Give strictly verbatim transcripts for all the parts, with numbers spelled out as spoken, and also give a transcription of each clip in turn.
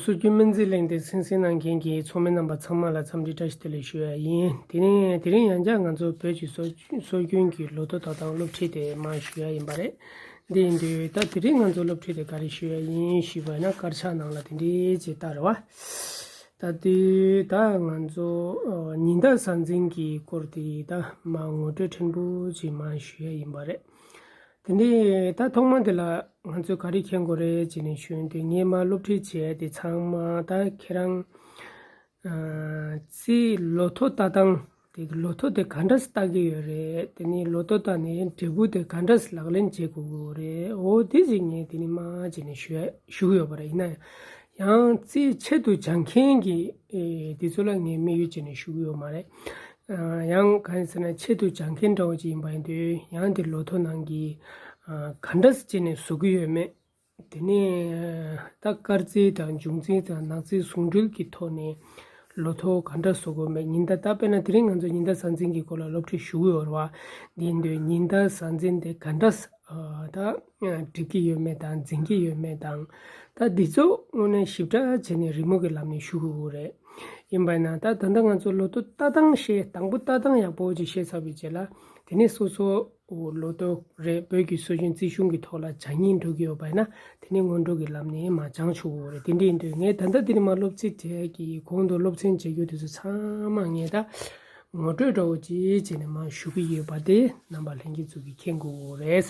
སྲོལ་རྒྱུན་སྨན་རྩིས་གླེང་སྟེགས་གསན་གཟིགས་གནང་མཁན་གྱི་ཚོགས་མི་རྣམ་པ་ཚང་མ་ལ་འཚམས་འདྲི་བཀྲ་ཤིས་བདེ་ལེགས་ཞུ་ཡ་ཡིན། དེ་ནས་དེ་རིང་ཡང་བསྐྱར་ང་ཚོ་བོད་ཀྱི་སྲོལ་སྲོལ་རྒྱུན་གྱི་ལོ་ཐོ་ལྟ་སྟངས་སློབ་ཁྲིད་དེ་མར་ཞུ་ཡ་ཡིན་པ་རེད། འདི་ཡིན་དུས་ད་དེ་རིང་ང་ཚོ་སློབ་ཁྲིད་དེ་ག་རེ་ཞུ་ཡ་ཡིན་ཞུས་པ་ན། དཀར་ཆག་ནང་ལ་དེ་འདྲའི་ཅིག་ལྟ་རེད་བ། ད་དུས་ད་ང་ཚོ་ཨ་ཉི་ཟླ་གཟའ་འཛིན་གྱི་སྐོར་དེ་ད་མར་ངོ་སྤྲོད་ཕྲན་བུ་ཅིག་མར་ཞུ་ཡ་ཡིན་པ་རེད། དེ་ནས་ད་ཐོག་མ་དེ་ལ་ང་ཚོས་ག་རེ་མཁྱེན་དགོས་རེད་ཅེས་ནས་ཞུས་དུས། ངས་མར་སློབ་ཁྲིད་བྱས་དེ་ཚང་མ་ད་ཁྱེད་རང་ཨ་རྩིས་ལོ་ཐོ་ལྟ་སྟངས་དེ། ལོ་ཐོ་དེ་ག་འདྲས་ལྟ་གི་ཡོད་རེད། དེ་ནས་ལོ་ཐོ་ལྟ་ནས་འབྲས་བུ་དེ་ག་འདྲས་ལག་ལེན་བྱེད་དགོས་ཀྱི་ཡོད་རེད། འོ་དེ་ཅིག་ངས་དེ་ནས་མར་ཅེས་ནས་ཞུ་ཞུ་གི་ཡོད་པ་རེད། ཡིན་ན་ཡང་རྩིས་ཆེད་དུ་སྦྱང་མཁན་གྱི་ཨེ་དེ་ཚོ་ལ་ངས་དམིགས་ཡུལ་ཅེས་ནས་ཞུ་གི་ཡོད་མ་རེད། ཡང་གང་ཡིན་ཟེར་ན། ཆེད་དུ་སྦྱང་མཁན་འདྲ་བོ་ཅིག་ཡིན་པ་ཡིན་དུས། ཡང་དེ་ལོ་ཐོ་ནང་གི་ག་འདྲས་བྱས་ནས་བཟོ་གི་ཡོད་མེད། དེ་ནས་ད་སྐར་རྩིས་དང་འབྱུང་རྩིས་དང་ནག་རྩིས་ཟུང་འབྲེལ་གྱི་ཐོག་ནས་ལོ་ཐོ་ག་འདྲས་བཟོ་དགོས་མེད། ཉིན་ཟླ་ད་དཔེར་ན་དེ་རིང་ང་ཚོ་ཉིན་ཟླ་གཟའ་འཛིན་གྱི་སྐོར་ལ་སློབ་ཁྲིད་ཞུ་གི་ཡོད་རེད་བ། དེ་ཡིན་དུས་ཉིན་ཟླ་གཟའ་འཛིན་དེ་ག་འདྲས་ད་སྒྲིག་གི་ཡོད་མེད་དང་འཛིན་གྱི་ཡོད་མེད་དང་། ད་འདི་ཚོ་དངོས་གནས་ཞིབ་ཕྲ་བྱས་ནས་རི་མོ་གི་ལམ་ནས་ཞུ་དགོས་ཀྱི་རེད། ཡིན་པ་ཡིན་ན་ད་ད་ལྟ་ང་ཚོ་ལོ་ཐོ་ལྟ་སྟངས་ཤེས། དང་པོ་ལྟ་སྟངས་ཡག་པོ་ཅིག་ཤེས་ཚར་བའི་རྗེས་ལ། དེ་ནས་སོ་སོ་ལོ་ཐོ་རེད། བོད་ཀྱི་སྲོལ་རྒྱུན་རྩིས་གཞུང་གི་ཐོག་ལ་སྦྱང་སྙིང་འདོད་ཀྱི་ཡོད་པ་ཡིན་ན། དེ་ནས་སྔོན་འགྲོ་གི་ལམ་ནས་མར་སྦྱང་ཆོག་གི་རེད། དེ་འདྲ་ཡིན་དུས་ངས་ད་ལྟ་འདི་ནས་མར་སློབ་ཚན་དེ་གི་གོང་དུ་སློབ་ཚན་བྱེད་རྒྱུ་དེ་ཚོ་ཚང་མ་ངས་ད་ངོ་སྤྲོད་འདྲ་བོ་ཅིག་བྱས་ནས་མར་ཞུ་གི་ཡོད་པ་དེ་རྣམ་པ་ལྷན་རྒྱས་ཚོ་གིས་མཁྱེན་དགོས་རེད།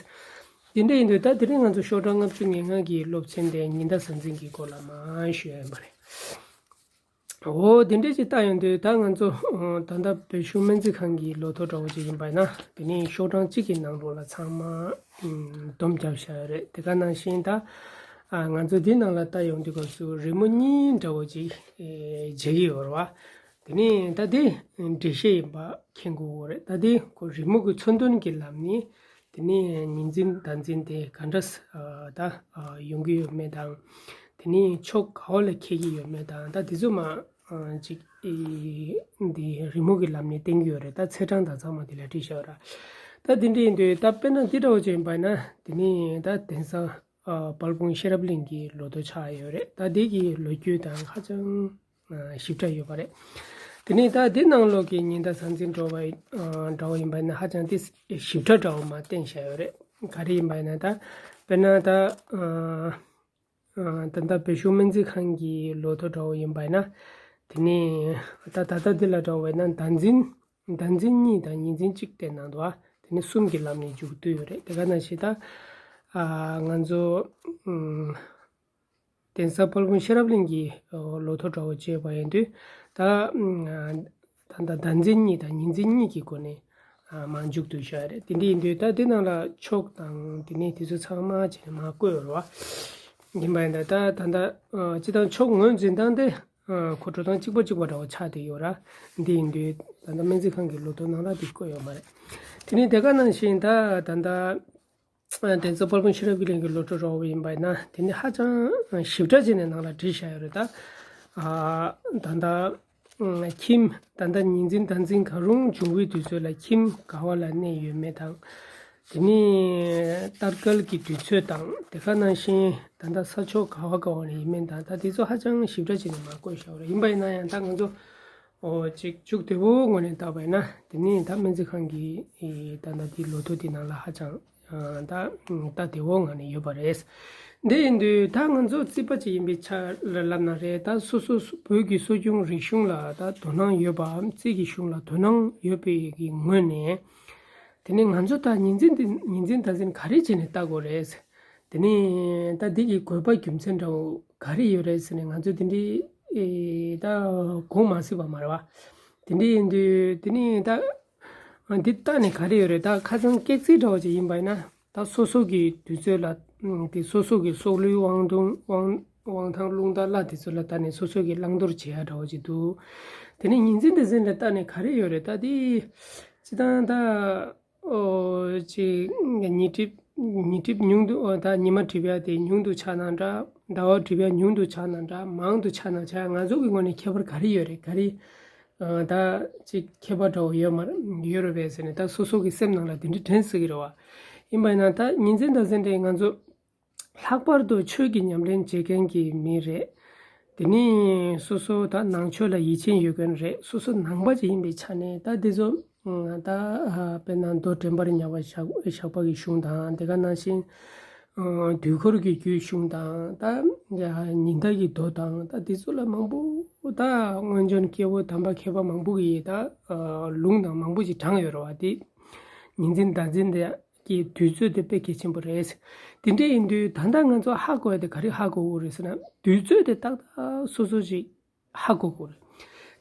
དེ་འདྲ་ཡིན་དུས་ད་དེ་རིང་ང་ཚོ་ཤོག་གྲངས་ལྔ་བཅུ་ང་ལྔ་གི་སློབ་ཚན་དེ་ཉིན་ཟླ་གཟའ་འཛིན་གྱི་སྐོར་ལ་མར་ཞུ་ཡ་ཡིན་པ་རེད། འོ་དེ་འདྲ་ཞིག་ལྟ་ཡོང་དུས་ད་ང་ཚོ་ཨ་ད་ལྟ་བོད་གཞུང་སྨན་རྩིས་ཁང་གི་ལོ་ཐོ་འདྲ་བོ་ཅིག་ཡིན་པ་ཡིན་ན། དེ་ནས་ཤོག་གྲངས་གཅིག་གི་ནང་ལོགས་ལ་ཚང་མ་ཨམ་སྡོམ་བརྒྱབ་བཞག་ཡོད་རེད། དེ་ག་ནང་བཞིན་ད་ཨ་ང་ཚོ་འདི་ནང་ལ་ལྟ་ཡོང་དུས་སྐབས་སུ་རི་མོ་གཉིས་འདྲ་བོ་ཅིག་ཨེ་མཇལ་གྱི་ཡོད་རེད་བ། དེ་ནས་ད་དེ་འགྲེལ་བཤད་ཡིན་པ་མཁྱེན་དགོས་རེད། ད་དེ་ཁོ་རི་མོ་གི་མཚོན་དོན་གྱི་ལམ་ནས། དེ་ནས་ཉིན་འཛིན་ཟླ་འཛིན་དེ་ག་འདྲ་ཨ་ད་ཨ་ཡོང་གི་ཡོད་མེད་དང་། དེ་ནས་ཕྱོགས་ག་བ་ལ་འཁེལ་གྱི་ཡོད་མེད་དང་། ད་དེ་ཚོ་མར་ཨ་ཅིག་ཨེ་འདི་རི་མོ་གི་ལམ་ནས་བསྟན་གྱི་ཡོད་རེད། ད་ཚེས་གྲངས་དང་ཚང་མ་དེ་ལ་བྲིས་བཞག་ཡོད་ར། ད་དེ་འདྲ་ཡིན་དུས་ད་དཔེར་ན་འདི་འདྲ་བོ་ཅིག་ཡིན་པ་ན། དེ་ནས་ད་གདན་ས་ཨ་དཔལ་སྤུངས་ཤེས་རབ་གླིང་གི་ལོ་ཐོ་ཆགས་ཡོད་རེད། ད་དེ་གི་ལོ་རྒྱུས་དང་ཧ་ཅང་ཞིབ་ཕྲ་ཡོད་པ་རེད། དེ་ནས་ད་དེ་ནང་ལོགས་ཀྱི་ཉིན་ཟླ་གཟའ་འཛིན་འདྲ་བོ་འདྲ་བོ་ཡིན་པ་ན་ཧ་ཅང་དེ་ཞིབ་ཕྲ་འདྲ་བོ་མར་བསྟན་བཞག་ཡོད་རེད། ག་རེ་ཡིན་པ་ན་ད་དཔེར་ན་ད་ད་ལྟ་བོད་གཞུང་སྨན་རྩིས་ཁང་གི་ལོ་ཐོ་འདྲ་བོ་ཡིན་པ་ན། དེ་ནས་ད་ད་ལྟ་འདི་ལ་འདྲ་བོ་ཡིན་ན་ཟླ་འཛིན་ཟླ་འཛིན་གཉིས་དང་ཉིན་འཛིན་གཅིག་བསྟན་གནང་འདུག་ཨ། དེ་ནས་གསུམ་གྱི་ལམ་ནས་མཇུག་བསྡུས་ཡོད་རེད། དེ་ག་ནང་བཞིན་ད་ང་ཚོ་གདན་ས་དཔལ་སྤུངས་ཤེས་རབ་གླིང་གི་ལོ་ཐོ་འདྲ་བོ་བྱས་པ་ཡིན་དུས། ད་ད་ལྟ་ཟླ་འཛིན་གཉིས་དང་ཉིན་འཛིན་གཉིས་ཀྱི་སྒོ་ནས་མར་མཇུག་བསྡུས་བཞག་རེད། དེ་འདྲ་ཡིན་དུས་ད་དེ་ནང་ལ་ཕྱོགས་དང་དེ་ནས་དེ་ཚོ་ཚང་མ་བྱས་ནས་མར་བཀོད་ཡོད་རེད་བ། ཡིན་པ་ཡིན་ད་ད་ད་ལྟ་སྤྱི་བཏང་ཕྱོགས་ངོས་འཛིན་སྟངས་དེ་ཁོ་འགྲོ་སྟངས་གཅིག་པ་གཅིག་པ་འདྲ་བོ་ཆགས་བསྡད་ཡོད་ར། འདི་ཡིན་དུས་ད་ལྟ་སྨན་རྩིས་ཁང་གི་ལོ་ཐོ་ནང་ལ་འདི་བཀོད་ཡོད་མ་རེད། དེ་ནས་དེ་ག་ནང་བཞིན་ད་ད་ལྟ་གདན་ས་དཔལ་སྤུངས་ཤེས་རབ་ཀྱི་གླིང་གི་ལོ་ཐོ་འདྲ་བོ་ཡིན་པ་ཡིན་ན། དེ་ནི་ཧ་ཅང་ཞིབ་ཕྲ་བྱས་ནས་ནང་ལ་བྲིས་བཞག་ཡོད་རེད་ད། ཨ་ད་ལྟ་ཁྱིམ་ད་ལྟ་ཉིན་འཛིན་ཟླ་འཛིན་གང་རུང་བྱུང་བའི་དུས་ཚོད་ལ་ཁྱིམ་ག་བ་ལ་གནས་ཡོད་མེད་དང་། དེ་ནས་ལྟར་སྐལ་གྱི་དུས་ཚོད་དང་། དེ་ག་ནང་བཞིན་ད་ལྟ་ས་ཕྱོགས་ག་བ་ག་བ་ནས་ཡིན་མིན་དང་། ད་དེ་ཚོ་ཧ་ཅང་ཞིབ་ཕྲ་བྱས་ནས་མར་བཀོད་བཞག་ཡོད་རེད། ཡིན་པ་ཡིན་ན་ཡང་ད་ང་ཚོ་ཨོ་ཅིག་མཇུག་བདེ་བོ་ངོས་ནས་བལྟས་པ་ཡིན་ན། དེ་ནི་ད་སྨན་རྩིས་ཁང་གི་ད་ལྟ་དེའི་ལོ་ཐོ་དེ་ནང་ལ་ཧ་ཅང་ད་ད་བདེ་བོ་ངང་ནས་ཡོད་པ་རེད། འདི་ཡིན་དུས་ད་ང་ཚོ་རྩིས་པ་ཅིག་ཡིན་པའི་ཆ་ལ་ལབ་ན་རེད། ད་སོ་སོ་བོད་ཀྱི་སྲོལ་རྒྱུན་རིག་གཞུང་ལ་ད་དོ་སྣང་ཡོད་པའམ་རྩིས་ཀྱི་གཞུང་ལ་དོ་སྣང་ཡོད་པའི་གི་ངོས་ནས། དེ་ནི་ང་ཚོ་ད་ཉིན་འཛིན་འདི་ཉིན་འཛིན་ཟླ་འཛིན་ག་རེ་བྱས་ནས་ལྟ་དགོས་རེད། དེ་ནི་ད་འདི་གི་དགོས་པ་རྒྱུ་མཚན་འདྲ་བོ་ག་རེ་ཡོད་རེད་ཟེར་ནས་ང་ཚོས་དེ་འདྲའི་ཨེ་ད་དགོངས་མ་ཚོམས་པ་མ་རེད་བ། དེ་འདྲ་ཡིན་དུས་དེ་ནི་ད་འདི་ལྟ་ནས་ག་རེ་ཡོད་རེད། ད་ཁ་སང་སྐྱག་རྫུན་འདྲ་བོ་ཅིག་ཡིན་པ་ཡིན་ན། ད་སོ་སོ་གི་དུས་ཚོད་ལ་དེ་སོ་སོ་གི་སྲོག་བླུའི་དབང་ཐང་དབང་དབང་ཐང་རླུང་རྟ་བླ་དེ་ཚོ་ལ་ལྟ་ནས་སོ་སོ་གི་བླང་དོར་བྱེད་ཡ་འདྲ་བོ་ཅིག་འདུག་དེ་ནི་ཉིན་འཛིན་ཟླ་འཛིན་ལ་ལྟ་ནས་ག་རེ་ཡོད་རེད། ད་དེ་སྤྱིར་བཏང་ད། ཨོ་ཅིག་ཉི་གྲིབ་ཉི་གྲིབ་ཉུང་དུ་ཨོ་ད་ཉི་མ་གྲིབ་ཡ་དེ་ཉུང་དུ་ཆགས་ན་འདྲ། ཟླ་བ་གྲིབ་ཡ་ཉུང་དུ་ཆགས་ན་འདྲ། མང་དུ་ཆགས་ན་ཆགས་ཡ། ང་ཚོ་གི་ངོས་ནས་ཁྱད་པར་ག་རེ་ཡོད་རེད། ག་རེ་ཨ་ད་ཅིག་ཁྱད་པར་འདྲ་བོ་ཡོད་མ་ཡོད་རེད་པས་ཟེར་ནས་ད་སོ་སོ་གི་སེམས་ནང་ལ་དེ་འདྲ་དྲན་སྲིད་ཀྱི་རེད་བ། ཡིན་པ་ཡིན་ན་ད་ཉིན་མཚན་ཟླ་མཚན་དེ་ང་ཚོ་ལྷག་པར་དུ་ཆོས་ཀྱི་ཉམས་ལེན་བྱེད་མཁན་གྱི་མི་རེད། དེ་ནས་སོ་སོ་ད་ནང་ཆོས་ལ་ཡིད་ཆེས་ཡོད་མཁན་རེད། སོ་སོ་ནང་པ་ཅིག་ཡིན་པའི་ཆ་ནས་ད་དེ་ཚོ་ད་དཔེར་ན་མདོ་དྲན་པར་ཉར་བ་ཞགས་པ་གི་གཞུང་དང་། དེ་ག་ནང་བཞིན་དུས་འཁོར་གྱི་རྒྱུད་གཞུང་དང་། ད་ཉི་ཟླ་གི་མདོ་དང་། ད་དེ་ཚོ་ལ་མང་པོ་ད་སྔོན་བྱོན་སྐྱེས་བུ་དམ་པ་མཁས་པ་མང་པོ་གིས་ད་ལུང་དང་མང་པོ་ཞིག་དྲངས་ཡོད་རེད་བ། དེ་ཉིན་མཚན་ཟླ་མཚན་དེ་གི་དུས་ཚོད་དེ་དཔེ་གལ་ཆེན་པོ་རེད། དེ་འདྲ་ཡིན་དུས་ད་ལྟ་ང་ཚོ་ཧ་གོ་ཡ་དེ་ག་རེ་ཧ་གོ་དགོས་རེད་ཟེར་ན། དུས་ཚོད་དེ་ཏག་ཏག་སོ་སོ་ཅིག་ཧ་གོ་དགོས་རེད།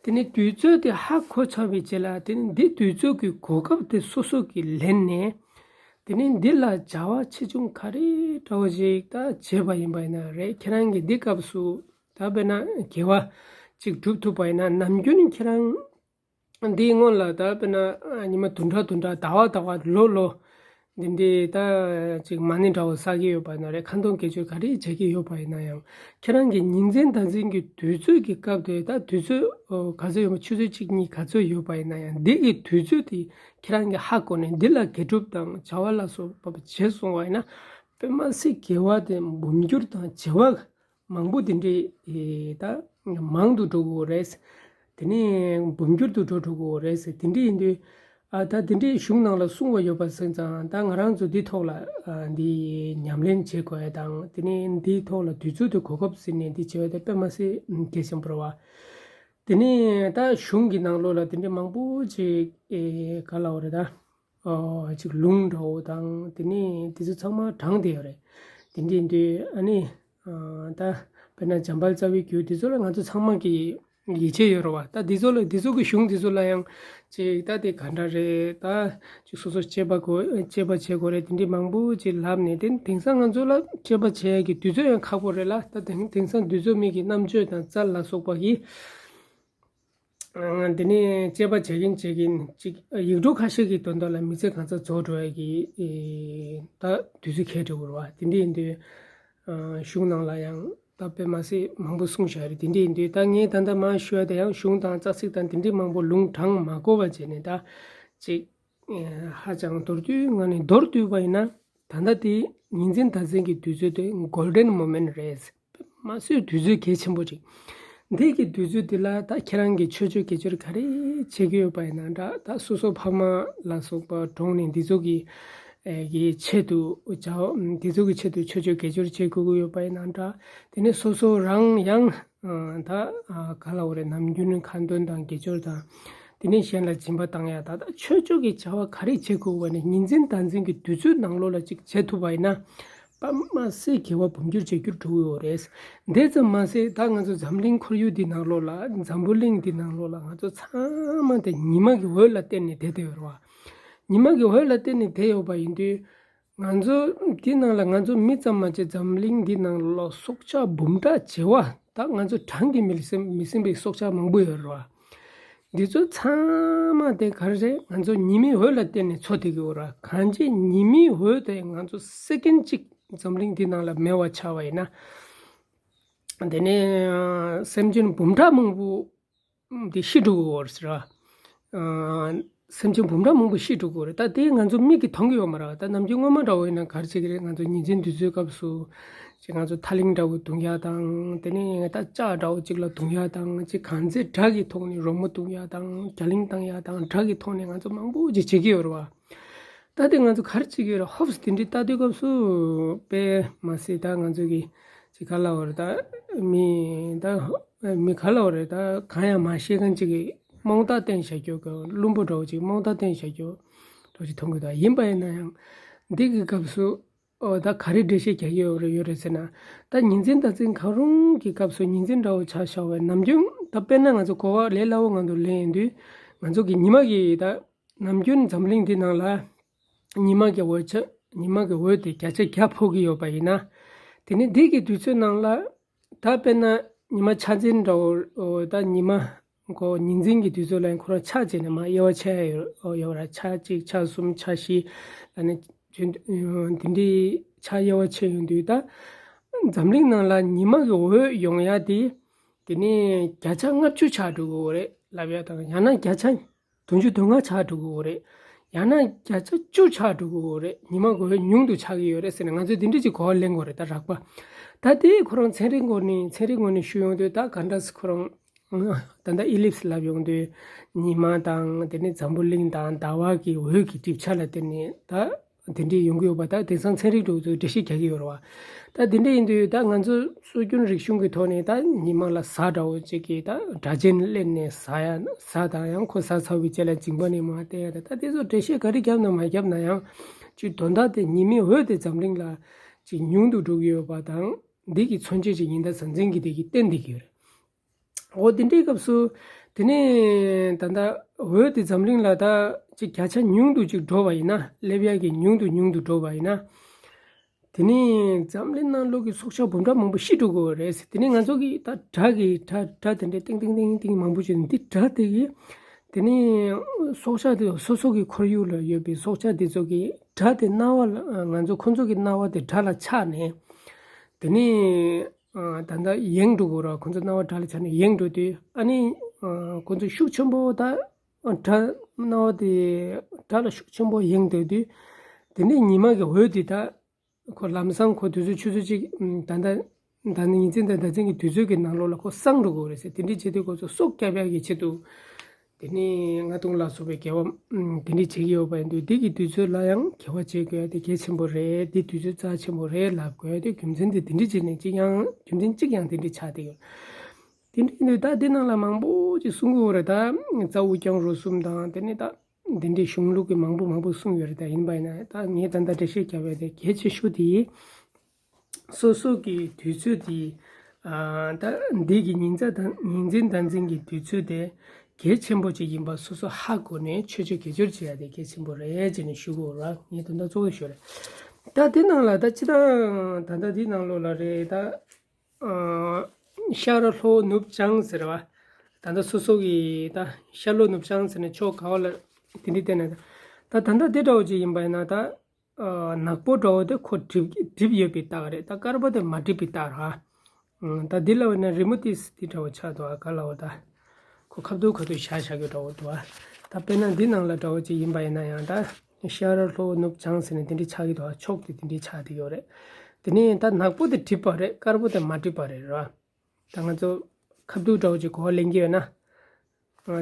དེ་ནས་དུས་ཚོད་དེ་ཧ་གོ་ཚར་བའི་རྗེས་ལ། དེ་ནས་འདི་དུས་ཚོད་ཀྱི་གོ་སྐབས་དེ་སོ་སོ་གིས་ལེན་ནས། དེ་ནས་འདི་ལ་བྱ་བ་ཆེ་ཆུང་ག་རེ་འདྲ་བོ་ཞིག་ད་བྱས་པ་ཡིན་པ་ཡིན་ན་རེད། ཁྱེད་རང་གིས་འདི་སྐབས་སུ་ད་དཔེར་ན་དགེ་བ་ཅིག་སྒྲུབ་ཐུབ་པ་ཡིན་ན། ནམ་རྒྱུན་ཁྱེད་རང་འདིའི་སྔོན་ལ་ད་དཔེར་ན་ཉི་མ་བདུན་ཕྲག་བདུན་ཕྲག་ཟླ་བ་ཟླ་བ་ལོ་ལོ་འདི་འདྲའི་ད་ཅིག་མ་ཎི་འདྲ་བོ་བསགས་ཀྱི་ཡོད་པ་ཡིན་ན་རེད། ཁ་འདོན་དགེ་སྦྱོར་ག་རེ་བྱེད་ཀྱི་ཡོད་པ་ཡིན་ན་ཡང་། ཁྱེད་རང་གི་ཉིན་མཚན་ཟླ་མཚན་གྱི་དུས་ཚོད་ཀྱི་སྐབས་དེ། ད་དུས་ཚོད་ག་ཚོད་ཡོད་མ། ཆུ་ཚོད་གཅིག་གཉིས་ག་ཚོད་ཡོད་པ་ཡིན་ན་ཡང་། འདི་གི་དུས་ཚོད་དེ་ཁྱེད་རང་གིས་ཧ་གོ་ནས་འདི་ལ་དགེ་སྒྲུབ་དང་བྱ་བ་ལ་སོགས་པ་བྱས་སོང་བ་ཡིན་ན། དཔེ་མ་སྲིད་དགེ་བ་དེ་འབུམ་འགྱུར་དང་བྱེ་བ་མང་པོ་དེ་འདྲའི་ད་མང་དུ་འགྲོ་གི་ཡོད་རེད། དེ་ནས་འབུམ་འགྱུར་དུ་འགྲོ་འགྲོ་གི་ཡོད་རེད། དེ་འདྲ་ཡིན་དུས་ཨ་ད་དེ་འདྲའི་གཞུང་ནང་ལ་གསུངས་པ་ཡོད་པ་སོང་ཙང་། ད་ང་རང་ཚོ་འདི་ཐོག་ལ་ཨ་འདི་ཉམས་ལེན་བྱེད་དགོས་ཡ་དང་། དེ་ནས་འདིའི་ཐོག་ལ་དུས་ཚོད་དེ་གོ་སྐབས་ཟིན་ནས་འདི་བྱེད་ཡ་དེ་དཔེ་མ་སྲིད་གལ་ཆེན་པོ་རེད་བ། དེ་ནས་ད་གཞུང་གི་ནང་ལོགས་ལ་དེ་འདྲའི་མང་པོ་ཅིག་ཨེ་ག་ལབ་དགོས་རེད་ད། ཨོ་ཅིག་ལུང་འདྲ་བོ་དང་། དེ་ནས་དེ་ཚོ་ཚང་མ་དྲངས་བསྡད་ཡོད་རེད། དེ་འདྲ་ཡིན་དུས་ཨ་ནི་ཨ་ད་དཔེར་ན་འཇམ་དཔལ་རྩ་བའི་རྒྱུད་དེ་ཚོ་ལ་ང་ཚོ་ཚང་མ་གིས་ཡིད་ཆེས་ཡོད་རེད་བ། ད་དེ་ཚོ་ལ་དེ་ཚོ་གི་གཞུང་དེ་ཚོ་ལ་ཡང་ཅིག་ད་དེ་ག་འདྲ་རེད། ད་ཅིག་སོ་སོ་དཔྱད་པ་དགོས། དཔྱད་པ་བྱེད་དགོས་རེད། དེ་འདྲ་མང་པོ་ཅིག་ལབ་ནས། དེ་དེང་སང་ང་ཚོ་ལ་དཔྱད་པ་བྱེད་ཡ་གི་དུས་ཚོད་ཡང་ཁག་པོ་རེད་ལ། ད་དེང་དེང་སང་དུས་ཚོད་མེད་གི་རྣམ་དཔྱོད་དང་རྩལ་ལ་སོགས་པ་གིས། ཨ་དེ་ནས་དཔྱད་པ་བྱེད་ཀྱིན་བྱེད་ཀྱིན་ཅིག་ཡིག་འབྲུ་ཁ་ཤས་ཀྱི་དོན་དག་ལ་མི་ཚེ་གང་ཚ་རྫོགས་འགྲོ་ཡ་གི་ཨེ་ད་དུས་ཚོད་འཁེལ་འགྲོ་གི་རེད་བ། དེ་འདྲ་ཡིན་དུས་ཨ་གཞུང་ནང་ལ་ཡང་ད་དཔེ་མ་སྲིད་མང་པོ་གསུངས་བཞག་རེད། དེ་འདྲ་ཡིན་དུས་ད་ངས་ད་ལྟ་མར་ཞུ་ཡ་དེ་ཡང་གཞུང་དང་རྩ་ཚིག་དང་དེ་འདྲ་མང་པོ་ལུང་དྲངས་མ་དགོས་པ་བྱས་ནས། ད་ཅིག་ཨེ་ཧ་ཅང་མདོར་བསྡུས་ངང་ནས་མདོར་བསྡུས་པ་ཡིན་ན། ད་ལྟ་དེ་ཉིན་མཚན་ཟླ་མཚན་གྱི་དུས་ཚོད་དེ་གོལ་ཌེན་མོ་མེན་ཊི་རེད། མ་སུའི་དུས་ཚོད་གལ་ཆེན་པོ་ཅིག་འདི་གི་དུས་ཚོད་འདི་ལ་ད་ཁྱེད་རང་གིས་ཆོས་སྤྱོད་དགེ་སྦྱོར་ག་རེ་བྱེད་ཀྱི་ཡོད་པ་ཡིན་ན་འདྲ། ད་སོ་སོ་ཕ་མ་ལ་སོགས་པ་གྲོངས་ནས་འདི་ཚོ་གི་ཨེ་གི་ཆེད་དུ་བྱ་འདི་ཚོ་གི་ཆེད་དུ་ཆོས་སྤྱོད་དགེ་སྦྱོར་བྱེད་དགོས་ཀྱི་ཡོད་པ་ཡིན་ན་འདྲ། དེ་ནས་སོ་སོ་རང་ཡང་ཨ་ད་ཨ་ག་ལབ་དགོས་རེད། ནམ་རྒྱུན་ཁ་འདོན་དང་དགེ་སྦྱོར་དང་། དེ་ནས་གཞན་ལ་སྦྱིན་པ་བཏང་ཡ། ད་ལྟ་ཆོས་སྤྱོད་ཀྱི་བྱ་བ་ག་རེ་བྱེད་དགོས་པ་ནི་ཉིན་མཚན་ཟླ་མཚན་གྱི་དུས་ཚོད་ནང་ལོགས་ལ་ཅིག་བྱེད་ཐུབ་པ་ཡིན་ན། དཔེ་མ་སྲིད་དགེ་བ་འབུམ་འགྱུར་ཇེ་འགྱུར་འགྲོ་གི་ཡོད་རེད། དེ་ཙམ་མ་ཟད་ད་ང་ཚོ་འཛམ་གླིང་ཁོར་ཡུག་འདི་ནང་ལོགས་ལ། འཛམ་བུ་གླིང་འདི་ནང་ལོགས་ལ་ང་ཚོ་ཚང་མ་དེ་ཉི་མ་གི་འོད་ལ་བརྟེན་ནས་བསྡད་བསྡད་ཡོད་རེད་བ། ཉི་མ་གི་འོད་ལ་བརྟེན་ནས་བསྡད་ཡོད་པ་ཡིན་དུས། ང་ཚོ་འདི་ནང་ལ་ང་ཚོ་མི་ཙམ་མ་ཟད་འཛམ་གླིང་འདི་ནང་ལ་སྲོག་ཆགས་འབུམ་ཕྲག་བྱེ་བ། ད་ང་ཚོ་གྲངས་ཀྱིས་མི་ཟིན་མི་ཟིན་པའི་སྲོག་ཆགས་མང་པོ་ཡོད་རེད་བ། འདི་ཚོ་ཚང་མ་དེ་ག་རེ་རེད། ང་ཚོ་ཉི་མའི་འོད་ལ་བརྟེན་ནས་འཚོ་བསྡད་ཀྱི་ཡོད་རེད་བ། གང་ཅི་ཉི་མའི་འོད་དེ་ང་ཚོ་སེ་ཀེན་གཅིག་འཛམ་གླིང་འདི་ནང་ལ་མེད་པ་ཆགས་པ་ཡིན་ན། དེ་ནས་སེམས་ཅན་འབུམ་ཕྲག་མང་པོ་དེ་ཤི་འགྲོ་གི་ཡོད་རེད་ཟེར་བ། ཨ་སེམས་ཅན་འབུམ་ཕྲག་མང་པོ་ཤི་འགྲོ་གི་ཡོད་རེད། ད་དེ་ང་ཚོ་མིག་གིས་མཐོང་གི་ཡོད་མ་རེད། ད་ནམ་རྒྱུན་སྔོན་མ་འདྲ་བོ་ཡིན་ན་ག་རེ་བྱེད་ཀྱི་རེད། ང་ཚོ་ཉིན་མཚན་དུས་ཚོད་སྐབས་སུ་ཅིག་ང་ཚོ་ཐག་ལིང་འདྲ་བོ་རྡུང་ཡ་དང་། དེ་ནས་ད་ལྕགས་འདྲ་བོ་ཅིག་ལ་རྡུང་ཡ་དང་། ཅིག་གང་ཚེ་དགྲ་གི་ཐོག་ནས་རོལ་མོ་རྡུང་ཡ་དང་། རྒྱ་གླིང་བཏང་ཡ་དང་། དགྲ་གི་ཐོག་ནས་ང་ཚོ་མང་པོ་ཅིག་བྱེད་ཀྱི་ཡོད་རེད་བ། ད་དེ་ང་ཚོ་ག་རེ་བྱེད་ཀྱི་ཡོད་རེད། ཧོབ་སི་དེ་འདྲའི་ལྟ་དུས་སྐབས་སུ་དཔེ་མ་སྲིད་ད་ང་ཚོ་གི་ཅིག་ག་ལབ་དགོས་རེད། ད་མི་ད་མི་ག་ལབ་དགོས་རེད། ད་གང་ཡང་མ་ཤེས་མཁན་ཅིག་གིས་རྨོངས་དད་བསྟན་བཞག་རྒྱུ་གི་བླུན་པོ་འདྲ་བོ་ཅིག་རྨོངས་དད་བསྟན་བཞག་རྒྱུ་འདྲ་བོ་ཅིག་མཐོང་གི་འདུག་ཡིན་པ་ཡིན་ན་ཡང་འདི་གི་སྐབས་སུ་ཨོ་ད་ག་རེ་འགྲེལ་བཤད་རྒྱག་གི་ཡོད་རེད་ཡོད་རེད་ཟེར་ན། ད་ཉིན་མཚན་ཟླ་མཚན་གང་རུང་གི་སྐབས་སུ་ཉིན་མཚན་འདྲ་བོ་ཆ་བཞག་པ་ཡིན་ན། ནམ་རྒྱུན་ད་དཔེར་ན་ང་ཚོ་གོ་བ་ལས་སླ་བོ་ངང་དུ་ལེན་ཡོང་དུས། ང་ཚོ་གི་ཉི་མ་གི་ད་ནམ་རྒྱུན་འཛམ་གླིང་འདི་ནང་ལ་ཉི་མ་གི་འོད་ཆ་ཉི་མ་གི་འོད་དེ་བརྒྱ་ཆ་བརྒྱ་ཕོག་གི་ཡོད་པ་ཡིན་ན། དེ་ནི་འདི་གི་དུས་ཚོད་ནང་ལ་ད་དཔེར་ན་ཉི་མ་ཆ་མཚན་འདྲ་བོ། ད་ཉི་མ་ཁོ་ཉིན་མཚན་གྱི་དུས་ཚོད་ལ་ཁོ་རང་ཆ་བྱས་ནས་མར་དབྱེ་བ་ཕྱེ་ཡ་ཡོད་ཡོད་ར། ཆ་གཅིག་ཆ་གསུམ་ཆ་བཞི་ལ་ནི་དེ་འདྲའི་ཆ་དབྱེ་བ་ཕྱེ་ཡོང་དུས། ད་འཛམ་གླིང་ནང་ལ་ཉི་མ་གི་འོད་ཡོང་ཡ་དེ་དེ་ནི་བརྒྱ་ཆ་ལྔ་བཅུ་ཆགས་འགྲོ་གི་ཡོད་རེད་ལབ་ཡ་དང་། ཡང་ན་བརྒྱ་ཆ་བདུན་ཅུ་དོན་ལྔ་ཆགས་འགྲོ་གི་ཡོད་རེད། ཡང་ན་བརྒྱ་ཆ་བཅུ་ཆགས་འགྲོ་གི་ཡོད་རེད། ཉི་མ་གི་འོད་ཉུང་དུ་ཆགས་ཀྱི་ཡོད་རེད་ཟེར་ནས་ང་ཚོས་འདི་འདྲ་ཅིག་གོ་བ་ལེན་དགོས་རེད། ད་རགས་པ། ད་དེ་ཁོ་རང་ཚན་རིག་སྒོ་ནས་ཚན་རིག་ངོས་ནས་ཞུ་ཡོང་དུས་ད་ག་འདྲ་སེ་ཁོ་རང་ད་ལྟ་ཨི་ལིབ་སི་ལབ་ཡོང་དུས་ཉི་མ་དང་དེ་ནས་འཛམ་བུ་གླིང་དང་ཟླ་བ་གི་འོད་ཀྱི་གྲིབ་ཆ་ལ་བརྟེན་ནས་ད་དེ་འདྲས་ཡོང་གི་ཡོད་པ། ད་དེང་སང་ཚན་རིག་འདྲ་བོ་ཚོས་འགྲེལ་བཤད་རྒྱག་གི་ཡོད་རེད་བ། ད་དེ་འདྲས་ཡིན་དུས་ད་ང་ཚོ་སྲོལ་རྒྱུན་རིག་གཞུང་གི་ཐོག་ནས་ད་ཉི་མ་ལ་གཟའ་འདྲ་བོ་ཅིག་གི་ད་སྒྲ་གཅན་སླེབས་ནས་གཟའ་ཡ་གཟའ་དང་ཡང་ཁོ་གཟའ་ཚ་བའི་རྗེས་ལ་འཇིགས་པ་ནས་མར་བསྟན་ཡ་ད་ད་དེ་ཚོ་འགྲེལ་བཤད་ག་རེ་བརྒྱབ་ན་མ་བརྒྱབ་ན་ཡང་ཅིག་དོན་དག་དེ་ཉི་མའི་འོད་དེ་འཛམ་གླིང་ལ་ཅིག་ཉུང་དུ་འགྲོ་གི་ཡོད་པ་དང་འདི་གི་མཚོན་བྱེད་ཅིག་ཡིན་ད་ཟང་ཟིང་གི་དེ་གི་བསྟན་བསྡད་ཀྱི་ཡོད་རེད། འོ་དེ་འདྲའི་སྐབས་སུ་དེ་ནས་ད་ལྟ་འོད་དེ་འཛམ་གླིང་ལ་ད་ཅིག་བརྒྱ་ཆ་ཉུང་དུ་ཅིག་འགྲོ་བ་ཡིན་ན་སླེབས་ཡ་གི་ཉུང་དུ་ཉུང་དུ་འགྲོ་བ་ཡིན་ན། དེ་ནས་འཛམ་གླིང་ནང་ལོགས་ཀྱི་སྲོག་ཆགས་འབུམ་ཕྲག་མང་པོ་ཤི་འགྲོ་གི་ཡོད་རེད། དེ་ནས་ང་ཚོ་གི་ད་སྒྲ་གི་སྒྲ་སྒྲ་དེ་འདྲའི་ཏིང་ཏིང་ཏིང་ཏིང་མང་པོ་ཅིག་འདི་སྒྲ་དེ་གི་དེ་ནས་སྲོག་ཆགས་དེ་སོ་སོ་གི་ཁོར་ཡུག་ལ་ཡོད་པའི་སྲོག་ཆགས་དེ་ཚོ་གི་སྒྲ་དེ་རྣ་བ་ལ་ང་ཚོ་ཁོ་ཚོ་གི་རྣ་བ་དེ་སྒྲ་ལ་ཆགས་ནས་དེ་ནས་ད་ལྟ་ཡེངས་འགྲོ་གི་ཡོད་རེད། ཁོ་ཚོ་རྣ་བ་སྒྲ་ལ་ཆགས་ནས་ཡེངས་འགྲོ་དུས་ཨ་ནི་ཁོ་ཚོ་ཤུགས་ཆེན་པོ་ད་སྒྲ་རྣ་བ་དེ་སྒྲ་ལ་ཤུགས་ཆེན་པོ་ཡེངས་སྡོད་དུས་དེ་ནས་ཉི་མ་གི་འོད་དེ་ད་ཁོ་ལམ་སང་ཁོ་དུས་ཚོད་ཆུ་ཚོད་གཅིག་ད་ལྟ་ད་ནི་ཉིན་མཚན་དང་ཟླ་མཚན་གྱི་དུས་ཚོད་ཀྱི་ནང་ལོགས་ལ་ཁོ་སངས་འགྲོ་དགོས་རེད་ཟེར། དེ་འདྲའི་བྱེད་དུས་ཁོ་ཚོ་སྲོག་སྐྱོབ་ཡག་གི་ཆེད་དུ་དེ་ནས་རྔ་རྡུང་ལ་སོགས་པའི་དགེ་བ་དེ་འདྲའི་བྱེད་ཀྱི་ཡོད་པ་ཡིན་དུས་འདི་གི་དུས་ཚོད་ལ་ཡང་དགེ་བ་བྱེད་དགོས་ཡ་དེ་གལ་ཆེན་པོ་རེད། འདི་དུས་ཚོད་རྩ་ཆེན་པོ་རེད་ལབ་དགོས་ཡ་དེ་རྒྱུ་མཚན་དེ་དེ་འདྲའི་བྱས་ནས་གཅིག་ཡང་རྒྱུ་མཚན་གཅིག་ཡང་དེ་འདྲའི་ཆགས་བསྡད་ཡོད། དེ་འདྲའི་ཡིན་དུས་ད་འདི་ནང་ལ་མང་པོ་ཅིག་གསུང་གི་ཡོད་རེད། ད་རྩ་དབུ་རྐྱང་རོ་གསུམ་དང་དེ་ནས་ད། འདི་འདྲའི་གཞུང་ལུགས་ཀྱི་མང་པོ་མང་པོ་གསུངས་ཡོད་རེད། ད་ཡིན་པ་ཡིན་ན་ད་ངས་ད་ལྟ་འགྲེལ་བཤད་བརྒྱབ་པའི་དེ་གལ་ཆེ་ཤོས་དེ་སོ་སོ་གི་དུས་ཚོད་དེ་ད་འདི་གི་ཉིན་མཚན་ཟླ་ཉིན་མཚན་ཟླ་མཚན་གྱི་དུས་ཚོད་དེ་གལ་ཆེན་པོ་ཅིག་ཡིན་པ་སོ་སོ་ཧ་གོ་ནས་ཆོས་སྤྱོད་དགེ་སྦྱོར་བྱེད་ཡ་དེ་གལ་ཆེན་པོ་རེད་ཅེས་ནས་ཞུ་དགོས་ར། ངས་དོན་དག་གཙོ་བོ་ཞུ་རེད། ད་དེ་ནང་ལ་ད་སྤྱི་བཏང་ད་ལྟ་འདི་ནང་ལོགས་ལ་རེད་ད། ཤར་ལྷོ་ནུབ་བྱང་ཟེར་བ། ད་ལྟ་སོ་སོ་གི་ད་ཤར་ལྷོ་ནུབ་བྱང་ཟེར་ནས་ཕྱོགས་ག་བ་ལ་དེ་འདྲའི་བསྟན་ནས་ད་ད་ལྟ་དེ་འདྲ་བོ་ཅིག་ཡིན་པ་ཡིན་ན་ད་ནག་པོ་འདྲ་བོ་དེ་ཁོ་གྲིབ་གྲིབ་ཡོད་པའི་རྟགས་རེད། ད་དཀར་པོ་དེ་མ་གྲིབ་པའི་རྟགས་རེད། ད་འདི་ལ་བས་ན་རི་མོ་དེ་འདི་འདྲ་བོ་ཆགས་འདུག་ཨ། ག་ལ་བ་ད་ཁོ་ཁ་བསྡུ་ཁ་བསྡུ་བཞག་བཞག་གི་འདྲ་བོ་འདུག་ཨ། ད་དཔེར་ན་འདི་ནང་ལ་འདྲ་བོ་ཅིག་ཡིན་པ་ཡིན་ན་ཡང་ད། ཤར་ལྷོ་ནུབ་བྱང་ཟེར་ནས་དེ་འདྲའི་ཆགས་ཀྱི་འདུག་ཨ། ཕྱོགས་དེ་དེ་འདྲའི་ཆགས་བསྡད་ཡོད་རེད། དེ་ནས་ད་ནག་པོ་དེ་གྲིབ་པ་རེད། དཀར་པོ་དེ་མ་གྲིབ་པ་རེད་ར། ད་ང་ཚོ་ཁ་བསྡུ་འདྲ་བོ་ཅིག་གོ་བ་ལེན་གྱི་ཡོད་ན།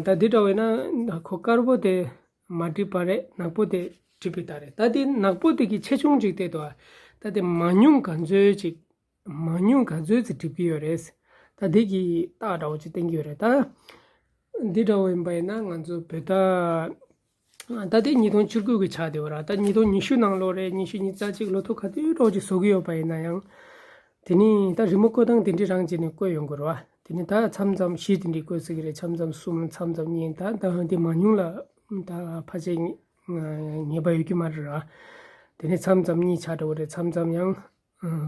ད་འདི་འདྲ་བོ་ཡིན་ན་ཁོ་དཀར་པོ་དེ་མ་གྲིབ་པ་རེད། ནག་པོ་དེ་གྲིབ་པའི་རྟགས་རེད། ད་དེ་ནག་པོ་དེ་གི་ཆེ་ཆུང་ཅིག་བལྟས་འདུག་ཨ། ད་དེ་མང་ཉུང་ག་ཚོད་ཅིག་མང་ཉུང་ག་ཚོད་ཅིག་གྲིབ་ཀྱི་ཡོད་རེད། ད་དེ་གི་རྟགས་འདྲ་བོ་ཅིག་བསྟན་གྱི་ཡོད་རེད་ད། འདི་འདྲ་བོ་ཡིན་པ་ཡིན་ན་ང་ཚོ་བོད་ཟླ། ད་ལྟའི་ཉིས་སྟོང་བཅུ་དགུ་གི་ཆགས་བསྡད་པ་ར། ད་ཉིས་སྟོང་ཉི་ཤུ་ནང་ལོགས་རེད། ཉི་ཤུ་ཉི་རྩ་གཅིག་ལོ་ཐོ་ག་དུས་འདྲ་བོ་ཅིག་བཟོ་གི་ཡོད་པ་ཡིན་ན་ཡང་། དེ་ནི་ད་རི་མོ་བཀོད་སྟངས་དེ་འདྲའི་རང་བྱས་ནས་བཀོད་ཡོང་དགོས་ར་བ། དེ་ནི་ད་མཚམས་མཚམས་བཞི་དེ་འདྲའི་བཀོད་སྲིད་ཀྱི་རེད། མཚམས་མཚམས་གསུམ། མཚམས་མཚམས་གཉིས། ད་ད་འདི་མང་ཉུང་ལ་ད་ཕལ་ཆེར་ངེས་པ་ཡོད་ཀྱི་མ་རེད་ར། དེ་ནི་མཚམས་མཚམས་གཉིས་ཆགས་འགྲོ་གི་རེད། མཚམས་མཚམས་ཡང་།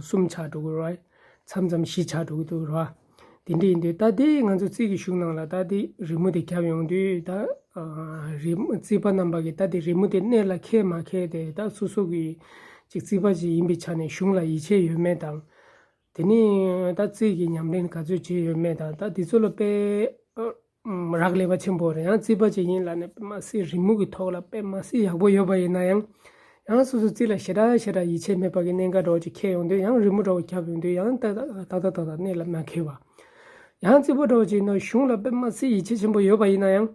གསུམ་ཆགས་འགྲོ་གི་རེད། མཚམས་མཚམས་བཞི་ཆགས་འགྲོ་གི་འདུག་རེད། དེ་འདྲ་ཡིན་དུས་ད་དེ་ང་ཚོ་རྩིས་ཀྱི་གཞུང་ནང་ལ་ད་དེ་རི་མོ་དེ་བརྒྱབ་ཡོང་དུས་ད་རི་མོ་རྩིས་པ་རྣམ་པ་གིས་ད་དེ་རི་མོ་དེ་གནད་ལ་འཁེལ་མ་འཁེལ་དེ་ད་སོ་སོ་གི་ཅིག་རྩིས་པ་ཅིག་ཡིན་པའི་ཆ་ནས་གཞུང་ལ་ཡིད་ཆེས་ཡོད་མེད་དང་། དེ་ནས་ད་རྩིས་ཀྱི་ཉམས་ལེན་ག་ཚོད་བྱས་ཡོད་མེད་དང་ད་དེ་ཚོ་ལ་དཔེ། རག་ལས་པ་ཆེན་པོ་རེད། ཡང་རྩིས་པ་ཅིག་ཡིན་ལབ་ནས་དཔེ་མ་སྲིད་རི་མོ་གི་ཐོག་ལ་དཔེ་མ་སྲིད་ཡག་པོ་ཡོད་པ་ཡིན་ན་ཡང་། ཡང་སོ་སོ་རྩིས་ལ་ཞེ་དྲག་ཞེ་དྲག་ཡིད་ཆེས་མེད་པ་གི་གནད་འགག་འདྲ་བོ་ཅིག་འཁེལ་ཡོང་དུས་ཡང་རི་མོ་འདྲ་བོ་བརྒྱབ་ཡོང་དུས་ཡང་ཏག་ཏག་ཏག་ཏག་གནད་ལ་མ་འཁེལ་བ། ཡང་རྩིས་པ་འདྲ་བོ་ཅིག་ཡིན་ན་གཞུང་ལ་དཔེ་མ་སྲིད་ཡིད་ཆེས་ཆེན་པོ་ཡོད་པ་ཡིན་ན་ཡང་།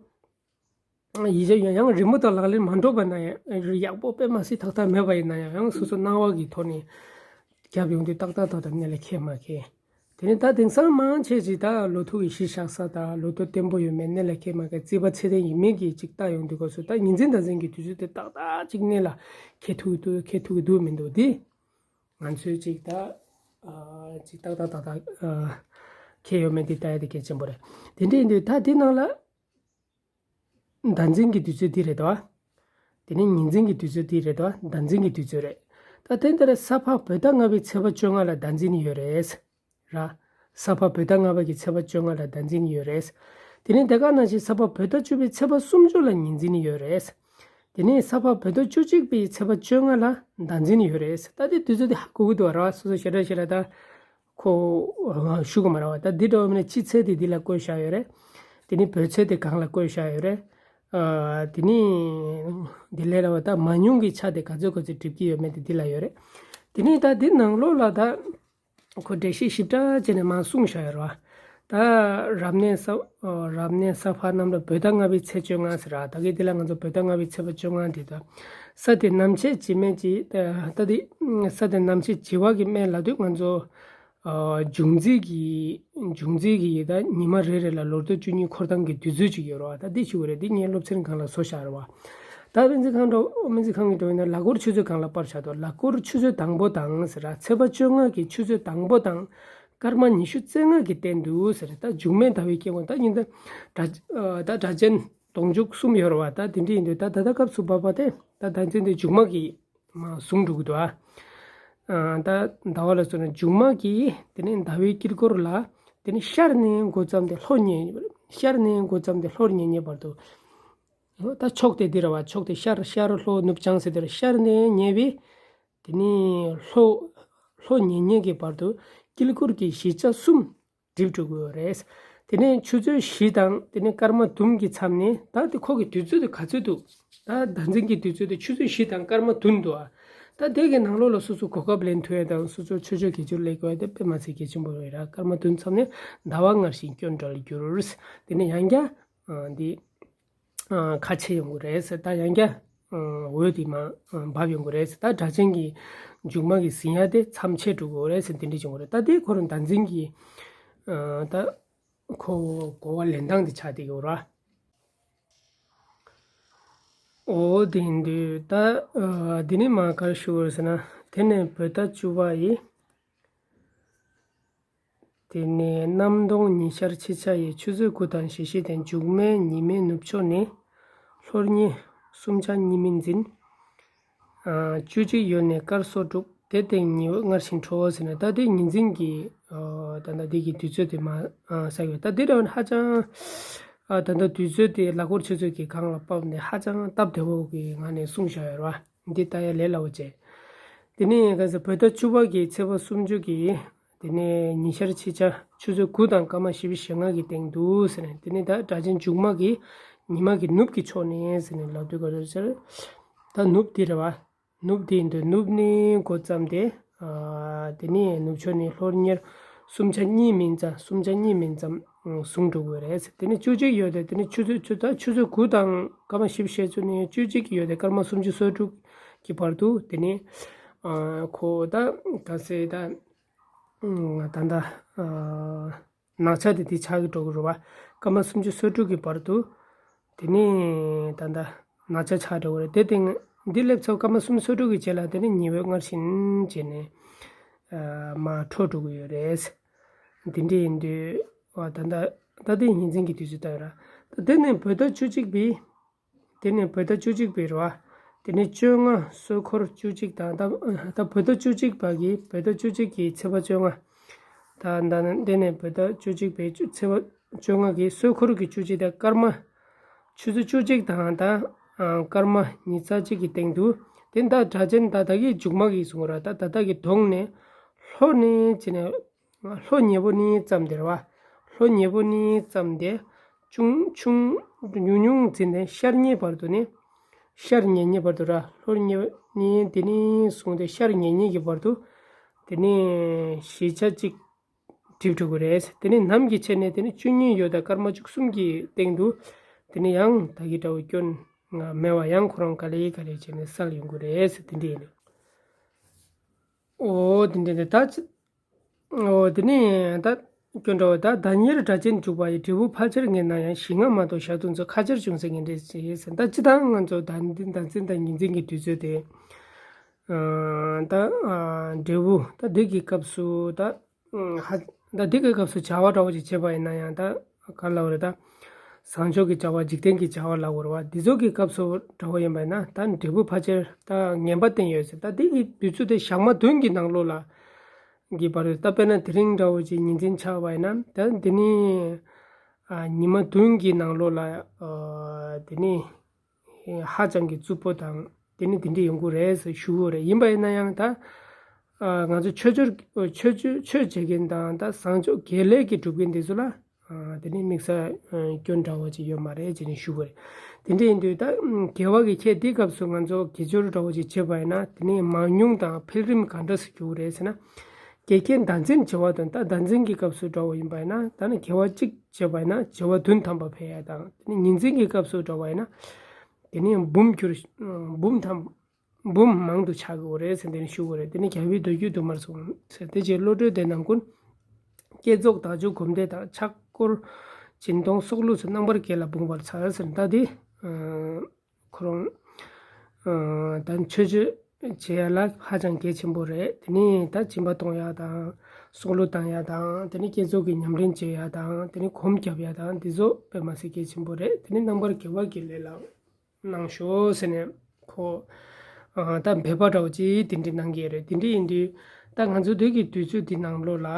ཡིད་ཆེས་ཡོད་ཡང་རི་མོ་དང་ལག་ལེན་མ་འགྲོ་བ་ན་ཡང་ཡག་པོ་དཔེ་མ་སྲིད་ཏག་ཏག་མེད་པ་ཡིན་ན་ཡང་ཡང་སོ་སོ་སྣང་བ་གི་ཐོག་ནས་བརྒྱབ་ཡོང་དུས་ཏག་ཏག་ཏག་ཏག་གནད་ལ་འཁེལ་མ་འཁེལ། དེ་ནས་ད་དེང་སང་མང་ཆེ་ཅིག་ད་ལོ་ཐོ་གི་གཞི་བཞག་ས་དང་ལོ་ཐོ་བརྟན་པོ་ཡོད་མེད་གནད་ལ་འཁེལ་མ་འཁེལ། རྩིས་པ་ཚད་ལྡན་ཡིན་མིན་གྱི་ཅིག་ལྟ་ཡོང་དུས་སྐབས་སུ་ད་ཉིན་མཚན་ཟླ་མཚན་གྱི་དུས་ཚོད་དེ་ཏག་ཏག་ཅིག་གནད་ལ་འཁེལ་ཐུབ་ཀྱི་འདུག་འཁེལ་ཐུབ་ཀྱི་འདུག་མི་འདུག་འདི་ང་ཚོས་ཅིག་ད་ཨ་ཅིག་ཏག་ཏག་ཏག་ཏག་ཨ་འཁེལ་ཡོད་མེད་འདི་ལྟ་ཡ་དེ་གལ་ཆེན་པོ་རེད། དེ་འདྲ་ཡིན་དུས་ད་འདི་ནང་ལ། ཟླ་མཚན་གྱི་དུས་ཚོད་འདི་རེད་དོ། དེ་ནས་ཉིན་མཚན་གྱི་དུས་ཚོད་འདི་རེད་དོ། ཟླ་མཚན་གྱི་དུས་ཚོད་རེད། ད་དེ་འདིར་ས་ཕག་བོད་ཟླ་ལྔ་པའི་ཚེས་པ་བཅོ་ལྔ་ལ་ཟླ་མཚན་ཡོད་རེད། ར། ས་ཕག་བོད་ཟླ་ལྔ་པ་གི་ཚེས་པ་བཅོ་ལྔ་ལ་ཟླ་མཚན་ཡོད་རེད། དེ་ནས་དེ་ག་ནང་བཞིན་ས་ཕག་བོད་ཟླ་བཅུ་པའི་ཚེས་པ་སུམ་ཅུ་ལ་ཉིན་མཚན་ཡོད་རེད། དེ་ནས་ས་ཕག་བོད་ཟླ་བཅུ་གཅིག་པའི་ཚེས་པ་བཅོ་ལྔ་ལ་ཟླ་མཚན་ཡོད་རེད། ད་དེ་དུས་ཚོད་དེ་ཧ་གོ་གི་འདུག་ར། སོ་སོ་ཞེ་དྲག་ཞེ་དྲག་ད། ཁོ་ཞུ་གི་མ་རེད་བ། ད་འདི་འདྲ་བ་མིན་ན་ཕྱི་ཚེས་དེ་འདི་ལ་བཀོད་བཞག་ཡོད་རེད། དེ་ནས་བོད་ཚེས་དེ་སྒང་ལ་བཀོད་བཞག་ཡོད་རེད། ཨ། དེ་ནས་འདི་ལས་ར་བ་ད་མང་ཉུང་གི་ཆ་དེ་ག་ཚོད་ག་ཚོད་འགྲིབ་ཀྱི་ཡོད་མེད་དེ་འདི་ལ་ཡོད་རེད། དེ་ནས་ད་འདི་ནང་ལོགས་ལ་ད་ ཁོ་འགྲེལ་བཤད་ཞིབ་ཕྲ་བྱས་ནས་མར་གསུངས་བཞག་ཡོད་རེད་བ། ད་རབ་གནས་ས་རབ་གནས་ས་ཕག་གནམ་ལོ་བོད་ཟླ་ལྔ་པའི་ཚེས་བཅོ་ལྔ་ཟེར་ར། ད་གི་དེ་ལ་ང་ཚོ་བོད་ཟླ་ལྔ་པའི་ཚེས་པ་བཅོ་ལྔ་དེ་ད་ས་དེ་ནམ་ཕྱེད་བྱེ་སྨད་ཀྱི་ད་དེ་ས་དེ་ནམ་ཕྱེད་བྱེ་བ་གི་སྨད་ལབ་དུས་ང་ཚོ་འབྱུང་རྩིས་ཀྱི་འབྱུང་རྩིས་ཀྱི་ཡི་ད་ཉི་མ་རེ་རེ་ལ་ལོ་ཟླ་བཅུ་གཉིས་འཁོར་སྟངས་ཀྱི་དུས་ཚོད་ཅིག་ཡོད་རེད་བ། ད་འདི་ཞུ་བ་རེད། འདི་ངའི་སློབ་ཚན་སྒང་ལ་བཟོ་བཞག་རེད་བ། ད་སྨན་རྩིས་ཁང་འགྲོ་སྨན་རྩིས་ཁང་གི་འགྲོ་ཡིན་ན་ལ་འཁོར་ཆུ་ཚོད་སྒང་ལ་སྤར་བཞག་འདུག་ལ་འཁོར་ཆུ་ཚོད་དང་པོ་དང་ཟེར་ར། ཚེས་པ་བཅོ་ལྔ་གི་ཆུ་ཚོད་དང་པོ་དང་སྐར་མ་ཉི་ཤུ་རྩ་ལྔ་གི་སྟེང་དུ་ཟེར་ར། ད་མཇུག་སྨད་ཟླ་བའི་སྐྱེ་དགུ་ད་ཉིན་ད་སྒྲ་ད་སྒྲ་གཅན་གདོང་མཇུག་གསུམ་ཡོད་རེད་བ། ད་དེ་འདྲ་ཡིན་དུས་ད་ད་ལྟ་སྐབས་སུ་བབས་པ་དེ་ད་ཟླ་མཚན་དེ་མཇུག་མ་གི་མ་ཟུང་འགྲོ་གི་འདུག་ཨ། ཨ་ད་ཟླ་བ་ལ་མཚོན་ན་མཇུག་མ་གི་དེ་ནས་ཟླ་བའི་དཀྱིལ་འཁོར་ལ་དེ་ནས་ཤར་ནས་འགོ་བརྩམས་ཏེ་ལྷོ་ཉལ། ཤར་ནས་འགོ་བརྩམས་ཏེ་ལྷོར་ཉལ་ཉལ་བར་དུ། ད་ཕྱོགས་དེ་འདི་རེད་བ། ཕྱོགས་དེ་ཤར་ཤར་ལྷོ་ནུབ་བྱང་ཟེར་དེ་རེད། ཤར་ནས་ཉལ་བས་དེ་ནས་ལྷོ་ལྷོ་ཉལ་ཉལ་གྱི་བར་དུ་དཀྱིལ་འཁོར་གྱི་བཞི་ཆ་གསུམ་འགྲིབ་འགྲོ་གི་ཡོད་རེད། དེ་ནས་ཆུ་ཚོད་བཞི་དང་དེ་ནས་སྐར་མ་བདུན་གྱི་མཚམས་ནས་ད་དེ་ཁོ་གི་དུས་ཚོད་དེ་ག་ཚོད་འདུག་ད་ཟླ་མཚན་གྱི་དུས་ཚོད་དེ་ཆུ་ཚོད་བཞི་དང་སྐར་མ་བདུན་འདུག་ཨ། ད་དེ་གི་ནང་ལོགས་ལ་སོ་སོ་གོ་སྐབས་ལེན་ཐུབ་ཡ་དང་སོ་སོ་ཆོས་ཕྱོགས་དགེ་སྦྱོར་ལས་དགོས་ཡ་དེ་དཔེ་མ་ཚད་གལ་ཆེན་པོ་རེད་ར། སྐར་མ་བདུན་མཚམས་ནས་ཟླ་བ་སྔར་བཞིན་སྐྱོན་བྲལ་འགྱུར། དེ་ནས་ཡང་བསྐྱར་འདི་ཁ་ཕྱེ་ཡོང་གི་རེད་ཟེར། ད་ཡང་བསྐྱར་འོད་དེ་མ་འབབ་ཡོང་གི་རེད་ཟེར། ད་སྒྲ་གཅན་གྱི་མཇུག་མ་གི་ཟིན་ཡ་དེ་མཚམས་ཆད་འགྲོ་གི་རེད་ཟེར། དེ་འདྲ་བྱུང་གི་རེད། ད་དེ་ཁོ་རང་ཟླ་མཚན་གྱི་ད་གོ་གོ་བ་ལེན་སྟངས་དེ་ཆགས་བསྡད་ཡོད་ར། འོ་དེ་འདུག་ད་འདི་ནས་མ་ག་རེ་ཞུ་དགོས་ཟེར་ན། དེ་ནས་བོད་ཟླ་བཅུ་པ་ཡི། དེ་ནས་གནམ་སྟོང་ཉི་ཤར་ཕྱེད་ཆ་ཡི་ཆུ་ཚོད་དགུ་དང་ཞེ་བཞི་དེ་མཇུག་སྨད་ཉི་མའི་ནུབ་ཕྱོགས་ནས་ལྷོར་ཉི་གསུམ་ཆ་གཉིས་མི་འཛིན། ཨ་བཅུ་གཅིག་ཡོལ་ནས་སྐར་སོ་དྲུག་དེ་སྟེང་ཉི་འོད་སྔར་བཞིན་འཕྲོ་ཟེར་ནས། ད་དེ་ཉི་འཛིན་གྱི་ཨ་ད་ལྟ་དེ་གི་དུས་ཚོད་དེ་མ་ཨ་ཟ་ཡོད། ད་དེ་རེད་ཧ་ཅང་ཨ་ད་ལྟ་དུས་ཚོད་དེ་ལ་འཁོར་ཆུ་ཚོད་ཀྱི་སྒང་ལ་ཕབ་ནས་ཧ་ཅང་སྟབས་བདེ་བོ་གི་ངང་ནས་གསུངས་བཞག་ཡོད་རེད་བ། འདི་ལྟ་ཡ་ལས་སླ་བོ་བྱས། དེ་ནས་ག་ས་བོད་ཟླ་བཅུ་པ་གི་ཚེས་པ་སུམ་ཅུ་གི་དེ་ནས་ཉི་ཤར་ཕྱེད་ཆ་ཆུ་ཚོད་དགུ་དང་སྐར་མ་བཞི་བཅུ་ཞེ་ལྔ་གི་སྟེང་དུ་ཟེར་ནས། དེ་ནས་ད་སྒྲ་གཅན་མཇུག་མ་གི་ཉི་མ་གི་ནུབ་ཀྱི་ཕྱོགས་ནས་ཟེར་ནས་ལབ་དུས་ག་རེ་ཟེར། ད་ནུབ་དེ་རེད་བ། ནུབ་དེ་ཡིན་དུས་ནུབ་ནས་འགོ་བརྩམས་ཏེ། ཨ་དེ་ནས་ནུབ་ཕྱོགས་ནས་ལྷོར་ཉི་གསུམ་ཆ་གཉིས་མིན་ཙམ་གསུམ་ཆ་གཉིས་མིན་ཙམ་ཟུང་འགྲོ་དགོས་རེད། དེ་ནས་བཅུ་གཅིག་ཡོལ་ཏེ་དེ་ནས་ཆུ་ཚོད་ཆུ་ཚོད་ཆུ་ཚོད་དགུ་དང་སྐར་མ་བཞི་བཅུ་ཞེ་གཅིག་ནས་བཅུ་གཅིག་ཡོལ་ཏེ་སྐར་མ་སུམ་ཅུ་སོ་དྲུག་གི་བར་དུ། དེ་ནས་ཨ་ཁོ་ད་ག་ཚོད་ད་ད་ད་ཨ་ནག་ཆ་དེ་དེ་ཆགས་ཀྱི་འགྲོ་གི་རེད་བ། སྐར་མ་སུམ་ཅུ་སོ་དྲུག་གི་བར་དུ། དེ་ནས་ད་ལྟ་ནག་ཆ་ཆགས་འགྲོ་གི་རེད། དེ་སྟེང་འདི་སླེབས་ཚར་སྐར་མ་སུམ་ཅུ་སོ་དྲུག་གི་རྗེས་ལ་དེ་ནས་ཉི་འོད་སྔར་བཞིན་བྱས་ནས་ཨ་མར་འཕྲོ་འགྲོ་གི་ཡོད་རེད། དེ་འདྲ་ཡིན་དུས་ཨ་ད་ལྟ་ད་ལྟའི་ཉིན་མཚན་གྱི་དུས་ཚོད་ལྟ་ཡོད་ར། ད་དེ་ནས་བོད་ཟླ་བཅུ་གཅིག་པའི། དེ་ནས་བོད་ཟླ་བཅུ་གཅིག་པའི་རེད་བ། དེ་ནས་བཅོ་ལྔ་སོ་འཁོར་བཅུ་གཅིག་དང་ད་ད་བོད་ཟླ་བཅུ་གཅིག་པ་གི་བོད་ཟླ་བཅུ་གཅིག་གི་ཚེས་པ་བཅོ་ལྔ། ད་ད་དེ་ནས་བོད་ཟླ་བཅུ་གཅིག་པའི་བཅུ་ཚེས་པ་བཅོ་ལྔ་གི་སོ་འཁོར་གྱི་བཅུ་གཅིག་དང་སྐར་མ། ཆུ་ཚོད་བཅུ་གཅིག་དང་ད་ཨ་སྐར་མ་ཉི་ཤུ་རྩ་གཅིག་གི་སྟེང་དུ། དེ་ད་སྒྲ་གཅན་ད་ད་གི་མཇུག་མ་གི་གསུང་ར། ད་ད་ད་གི་གདོང་ནས་ལྷོ་ནས་བྱས་ནས། ལྷོ་ཉེ་པོ་ནས་བརྩམས་ཏེ་རེད་བ། ལྷོ་ཉེ་པོ་ནས་བརྩམས་ཏེ། ཆུང་ཆུང་ཉུང་ཉུང་འཛིན་ནས་ཤར་ཉེ་བར་དུ་ནས། ཤར་ཉེ་ཉེ་བར་དུ་ར། ལྷོ་ཉེ་ཉེ་དེ་ནས་བཟུང་སྟེ་ཤར་ཉེ་ཉེ་གི་བར་དུ། དེ་ནས་བཞི་ཆ་གཅིག་འགྲིབ་འགྲོ་གི་རེད། དེ་ནས་ནམ་གྱི་ཆ་ནས་དེ་ནས་བཅུ་གཉིས་ཡོལ་ཏེ་སྐར་མ་བཅུ་གསུམ་གྱི་སྟེང་དུ། དེ་ནས་ཡང་ད་གི་འདྲ་བོ་སྐྱོན་མེད་པ་ཡང་ཁོ་རང་ག་ལེ་ག་ལེ་བྱས་ནས་སེལ་ཡོང་གི་རེད། དེ་འདྲ་ཡིན། འོ་དེ་འདྲ་ནས་ད་ཅི། འོ་དེ་ནས་ད་སྐྱོན་འདྲ་བོ་ད་ཟླ་ཉེར་སྒྲ་གཅན་འཇུག་པ་ཡི། འབྲས་བུ་ཕལ་ཆེར་ངེས་ན་ཡང་། བཞི་ལྔ་མ་གཏོགས་ཞག་དུས་མཚོན། ཁ་ཆེར་ཅུང་ཟད་ངེས་འབྲེལ་བྱེད་ཟེར། ད་སྤྱིར་བཏང་ང་ཚོ་ཟླ་ཟླ་མཚན་དང་ཉིན་མཚན་གྱི་དུས་ཚོད་དེ། ཨ་ད་ཨ་འབྲས་བུ་ད་འདི་གི་སྐབས་སུ་ད་ཧ་ད་འདི་གི་སྐབས་སུ་བྱ་བ་འདྲ་བོ་ཅིག་བྱེད་པ་ཡིན་ན་ཡང་ད་ག་རེ་ལབ་རེད་ད། བཟང་ཕྱོགས་ཀྱི་བྱ་བ། འཇིག་རྟེན་གྱི་བྱ་བ་ལབ་དགོས་རེད་བ། འདི་ཚོ་གི་སྐབས་སུ་འདྲ་བོ་ཡིན་པ་ཡིན་ན་ད་འབྲས་བུ་ཕལ་ཆེར་ད་ངན་པ་བསྟན་ཡོད་ཟེར། ད་འདི་གི་དུས་ཚོད་དེ་ཞག་མ་བདུན་གྱི་ནང་ལོགས་ལ་གི་བར་དུ། ད་དཔེར་ན་དེ་རིང་འདྲ་བོ་ཅིག་ཉིན་མཚན་ཆགས་པ་ཡིན་ན་ད་འདི་ནི་ཨ་ཉི་མ་བདུན་གྱི་ནང་ལོགས་ལ་ཨ་དེ་ནི་ཧ་ཅང་གི་རྩུབ་པོ་དང་དེ་ནི་དེ་འདྲ་ཡོང་གི་རེད་ཟེར་ཞུ་གི་ཡོད་རེད། ཡིན་པ་ཡིན་ན་ཡང་ད་ཨ་ང་ཚོ་ཆོས་ཕྱོགས་ཆོས་ཆོས་ཆོས་བྱེད་མཁན་དང་ད་བཟང་ཕྱོགས་དགེ་ལས་ཀྱི་སྒྲུབ་མཁན་དེ་ཚོ་ལ། ཨ་དེ་ནི་དམིགས་བསལ་ཨ་སྐྱོན་འདྲ་བོ་ཅིག་ཡོད་མ་རེད་ཅེས་ནས་ཞུ་གི་རེད། དེ་འདྲ་ཡིན་དུས་ད་དགེ་བ་གི་ཁྱད་དེའི་སྐབས་སུ་ང་ཚོ་དགེ་སྦྱོར་འདྲ་བོ་ཅིག་བྱེད་པ་ཡིན་ན་དེ་ནི་མང་ཉུང་དང་འཕེལ་རིམ་ག་འདྲ་སེ་འགྱུར་གི་རེད་ཟེར་ན། དགེ་རྒན་ཟླ་འཛིན་བྱེད་པ་དང་། ད་ཟླ་འཛིན་གྱི་སྐབས་སུ་འདྲ་བོ་ཡིན་པ་ཡིན་ན། ད་ནི་དགེ་བ་གཅིག་བྱེད་པ་ཡིན་ན་བྱེ་བ་བདུན་ཐམ་པ་འཕེལ་ཡ་དང་། དེ་ནི་ཉིན་མཚན་གྱི་སྐབས་སུ་འདྲ་བ་ཡིན་ན། དེ་ནི་འབུམ་འགྱུར། འབུམ་ཐམ། འབུམ་མང་དུ་ཆགས་ཀྱི་ཡོད་རེད་ཟེར། དེ་ནི་ཞུ་དགོས་རེད། དེ་ནི་རྒྱལ་བའི་མདོ་རྒྱུད་དུ་མར་གསུངས་ཟེར། དེ་རྗེས་བློ་གྲོས་སྡེ་ནང་ཀུན། བསྐྱེད་རྫོགས་དལ་འབྱོར་སྒོམ་བཟླས་དང་། ཕྱག་སྐོར་སྦྱིན་གཏོང་སྲོག་བླུ་སོགས། རྣམ་པར་དགེ་ལ་འབུངས་པར་འཚལ་ཟེར། ད་དེ་ཁོ་རང་ད་མཆོད་བརྗོད་བྱེད་ཡ་ལ་ཧ་ཅང་གལ་ཆེན་པོ་རེད། དེ་ནི་ད་སྦྱིན་པ་གཏོང་ཡ་དང་། སྲོག་བླུ་བཏང་ཡ་དང་། དེ་ནི་བསྐྱེད་རྫོགས་ཀྱི་ཉམས་ལེན་བྱེད་ཡ་དང་། དེ་ནི་སྒོམ་རྒྱབ་ཡ་དང་། འདི་ཚོ་དཔེ་མ་སྲིད་གལ་ཆེན་པོ་རེད། དེ་ནི་རྣམ་པར་དགེ་བ་གི་ལས་ལ་གནང་ཤོག་ཟེར་ནས་ཁོ་ད་འབད་པ་འདྲ་བོ་ཅིག་དེ་འདྲ་གནང་གི་རེད། དེ་འདྲ་ཡིན་དུས་ད་ང་ཚོ་དུས་ཀྱི་དུས་ཚོད་འདི་ནང་ལོགས་ལ།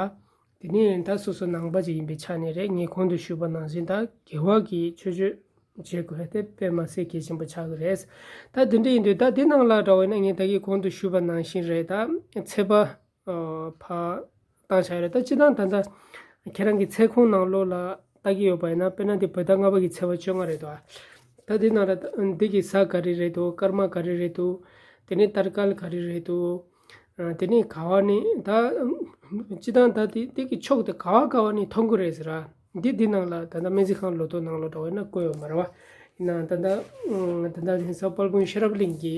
དེ་ནས་ད་སོ་སོ་ནང་པ་ཅིག་ཡིན་པའི་ཆ་ནས་རེད། ངས་གོང་དུ་ཞུས་པ་ནང་བཞིན་ད་དགེ་བ་གི་མཆོད་བརྗོད་བྱེད་དགོས་དེ་དཔེ་མ་སྲིད་གལ་ཆེན་པོ་ཆགས་ཀྱི་རེད། ད་དེ་འདྲ་ཡིན་དུས་ད་དེ་ནང་ལ་འདྲ་བས་ན། ངས་ད་གིན་གོང་དུ་ཞུས་པ་ནང་བཞིན་རེད། ད་ཚེས་པ་ཕར་བཏང་བཞག་ཡོད་རེད། ད་སྤྱིར་བཏང་ད་ལྟ་ཁྱེད་རང་གི་ཚེ་ཁུངས་ནང་ལོགས་ལ་ལྟ་གི་ཡོད་པ་ཡིན་ན། དཔེར་ན་འདི་བོད་ཟླ་ལྔ་པ་གི་ཚེས་པ་བཅོ་ལྔ་རེད་དོ། ད་དེ་ནང་ལ་འདི་གི་གཟའ་ག་རེ་རེད་དོ། སྐར་མ་ག་རེ་རེད་དོ། དེ་ནས་ཏར་ཀལ་ག་རེ་རེད་དོ། ཨ། དེ་ནས་ག་བ་ནས་ད། སྤྱིར་བཏང་ད་དེ་དེ་གི་ཕྱོགས་དེ་ག་བ་ག་བ་ནས་མཐོང་གི་རེད་ཟེར་ར། འདི་འདི་ནང་ལ་ད་ལྟ་སྨན་རྩིས་ཁང་ལོ་ཐོ་ནང་ལོགས་འདྲ་བོ་ཡིན་ན་བཀོད་ཡོད་མ་རེད་བ། ཡིན་ནའང་ད་ལྟ་ད་ལྟ་དེང་སང་དཔལ་སྤུངས་ཤེས་རབ་གླིང་གི་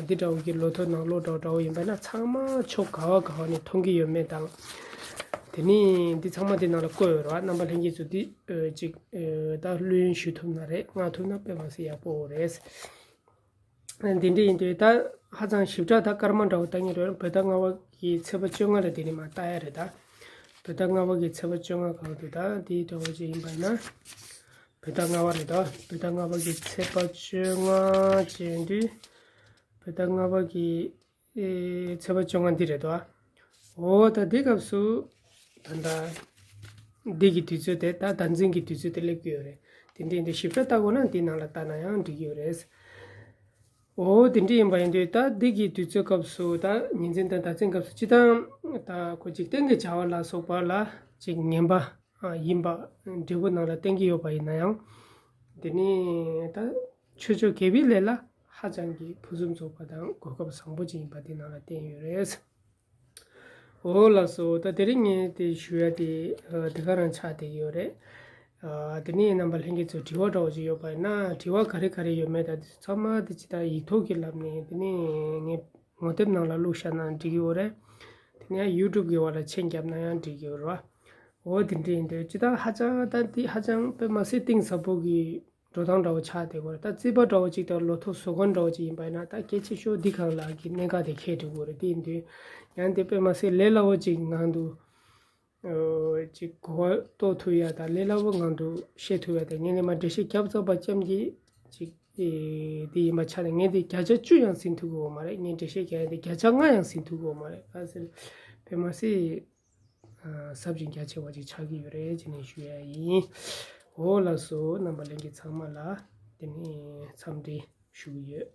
འདི་འདྲ་བོ་གི་ལོ་ཐོ་ནང་ལོགས་འདྲ་བོ་འདྲ་བོ་ཡིན་པ་ན། ཚང་མ་ཕྱོགས་ག་བ་ག་བ་ནས་མཐོང་གི་ཡོད་མེད་དང་། དེ་ནས་འདི་ཚང་མ་འདི་ནང་ལ་བཀོད་ཡོད་རེད་བ། རྣམ་པ་ལྷན་རྒྱས་ཚོ་འདི་ཨ་ཅིག་ཨ་ད་ལྷོད་ཡངས་ཞུ་ཐུབ་ན་རེད། མངགས་ཐུབ་ན་དཔེ་མ་སྲིད་ཡག་པོ་རེད། འདི་འདྲ་ཡིན་དུས་ད་ཧ་ཅང་ཞིབ་ཕྲ་ད་སྐར་མ་འདྲ་བོ་ལྟ་ཉེ་རེད། བོད་ཟླ་ལྔ་པ་གི་ཚེས་པ་བཅོ་ལྔ་ལ་དེ་ནས་མར་ལྟ་ཡ་རེད། ད་བོད་ཟླ་ལྔ་པ་གི་ཚེས་པ་བཅོ་ལྔ་གང་དུ་ད་དེའི་འདྲ་བོ་ཅིག་ཡིན་པ་ཡིན་ན། བོད་ཟླ་ལྔ་པ་རེད་དོ། བོད་ཟླ་ལྔ་པ་གི་ཚེས་པ་བཅོ་ལྔ་བྱས་དུས། བོད་ཟླ་ལྔ་པ་གི་ཨེ་ཚེས་པ་བཅོ་ལྔ་འདི་རེད་དོ། འོ་ད་འདི་སྐབས་སུ་ད་ལྟ་འདི་གི་དུས་ཚོད་དེ་ད་ཟླ་འཛིན་གྱི་དུས་ཚོད་དེ་སླེབས་ཀྱི་ཡོད་རེད། དེ་འདྲ་ཡིན་དུས་ཞིབ་ཕྲ་ལྟ་དགོས་ན་འདི་ནང་ལ་ལྟ་ན་ཡང་འགྲིག་གི་ཡོད་རེད། འོ་དེ་འདྲ་ཡིན་པ་ཡིན་དུས་ད་འདི་གི་དུས་ཚོད་སྐབས་སུ་ད་ཉིན་མཚན་དང་ཟླ་མཚན་སྐབས་སུ་སྤྱིར་བཏང་ད་ཁོ་འཇིག་རྟེན་གྱི་བྱ་བ་ལ་སོགས་པ་ལ་ཅིག་ངན་པ་ཡིན་པ་འབྲས་བུ་ནང་ལ་བསྟན་གྱི་ཡོད་པ་ཡིན་ན་ཡང་། དེ་ནས་ད་ཆོས་ཕྱོགས་དགེ་བའི་ལས་ལ་ཧ་ཅང་གི་ཕུན་སུམ་ཚོགས་པ་དང་གོ་སྐབས་བཟང་པོ་ཅིག་ཡིན་པ་འདི་ནང་ལ་བསྟན་ཡོད་རེད། འོ་ལགས་སོ། ད་དེ་རིང་ངས་དེ་ཞུ་ཡ་དེ་ཨ་དེ་ག་རང་ཆགས་བསྡད་ཡོད་རེད། ཨ་དེ་ནས་རྣམ་པ་ལྷན་རྒྱས་ཚོ་དྲི་བ་འདྲ་བོ་ཅིག་ཡོད་པ་ཡིན་ན། དྲི་བ་ག་རེ་ག་རེ་ཡོད་མེད་ད་དེ་ཚང་མ་དེ་ཅི་ད་ཡིག་ཐོག་གི་ལམ་ནས། དེ་ནས་ངས་ངོ་དེབ་ནང་ལ་བླུགས་བཞག་ན་འགྲིག་གི་ཡོད་རེད། དེ་ནས་ཡང་ཡུ་ཊུབ་གི་འོག་ལ་མཆན་བརྒྱབ་ན་ཡང་འགྲིག་གི་ཡོད་རེད་བ། འོ་དེ་འདྲ་ཡིན་དུས་ཅི་ད་ཧ་ཅང་ད་དེ་ཧ་ཅང་དཔེ་མ་སྲིད་གཏིང་ཟབ་པོ་གི་འགྲོ་སྟངས་འདྲ་བོ་ཆགས་བསྡད་ཀྱི་ཡོད་རེད། ད་རྩིས་པ་འདྲ་བོ་ཅིག་དང་ལོ་ཐོ་བཟོ་མཁན་འདྲ་བོ་ཅིག་ཡིན་པ་ཡིན་ན་ད་གལ་ཆེ་ཤོས་འདི་གང་ལ་གི་གནད་འགག་དེ་འཁེལ་འགྲོ་གི་ཡོད་རེད། དེ་ཡིན་དུས་ཡང་དེ་དཔེ་མ་སྲིད་ལས་སླ་བོ་ཅིག་ངང་དུ་ཨོ་ཅིག་གོ་བ་རྟོགས་ཐུབ་ཡ་དང་། ལས་སླ་བོ་ངང་དུ་ཤེས་ཐུབ་ཡ་དང་། ངས་ནི་མ་འགྲེལ་བཤད་བརྒྱབ་ཚར་བ་ཙམ་གྱིས་ཅིག་ཨེ་དེ་ཡིན་པ་ཆགས་ནས། ངས་དེ་བརྒྱ་ཆ་བཅུ་ཡང་ཟིན་ཐུབ་ཀྱི་ཡོད་མ་རེད། ངས་འགྲེལ་བཤད་རྒྱག་ཡ་དེ་བརྒྱ་ཆ་ལྔ་ཡང་ཟིན་ཐུབ་ཀྱི་ཡོད་མ་རེད། ག་ཟེར་དཔེ་མ་སྲིད། ཨ་ཟབ་ཅིང་རྒྱ་ཆེ་བ་ཅིག་ཆགས་ཀྱི་ཡོད་རེད་ཅེས་ནས་ཞུ་ཡ་ཡིན། འོ་ལགས་སོ། རྣམ་པ་ལྷན་རྒྱས་ཚང་མ་ལ་དེ་ནས་འཚམས་འདྲི་ཞུ་གི་ཡོད།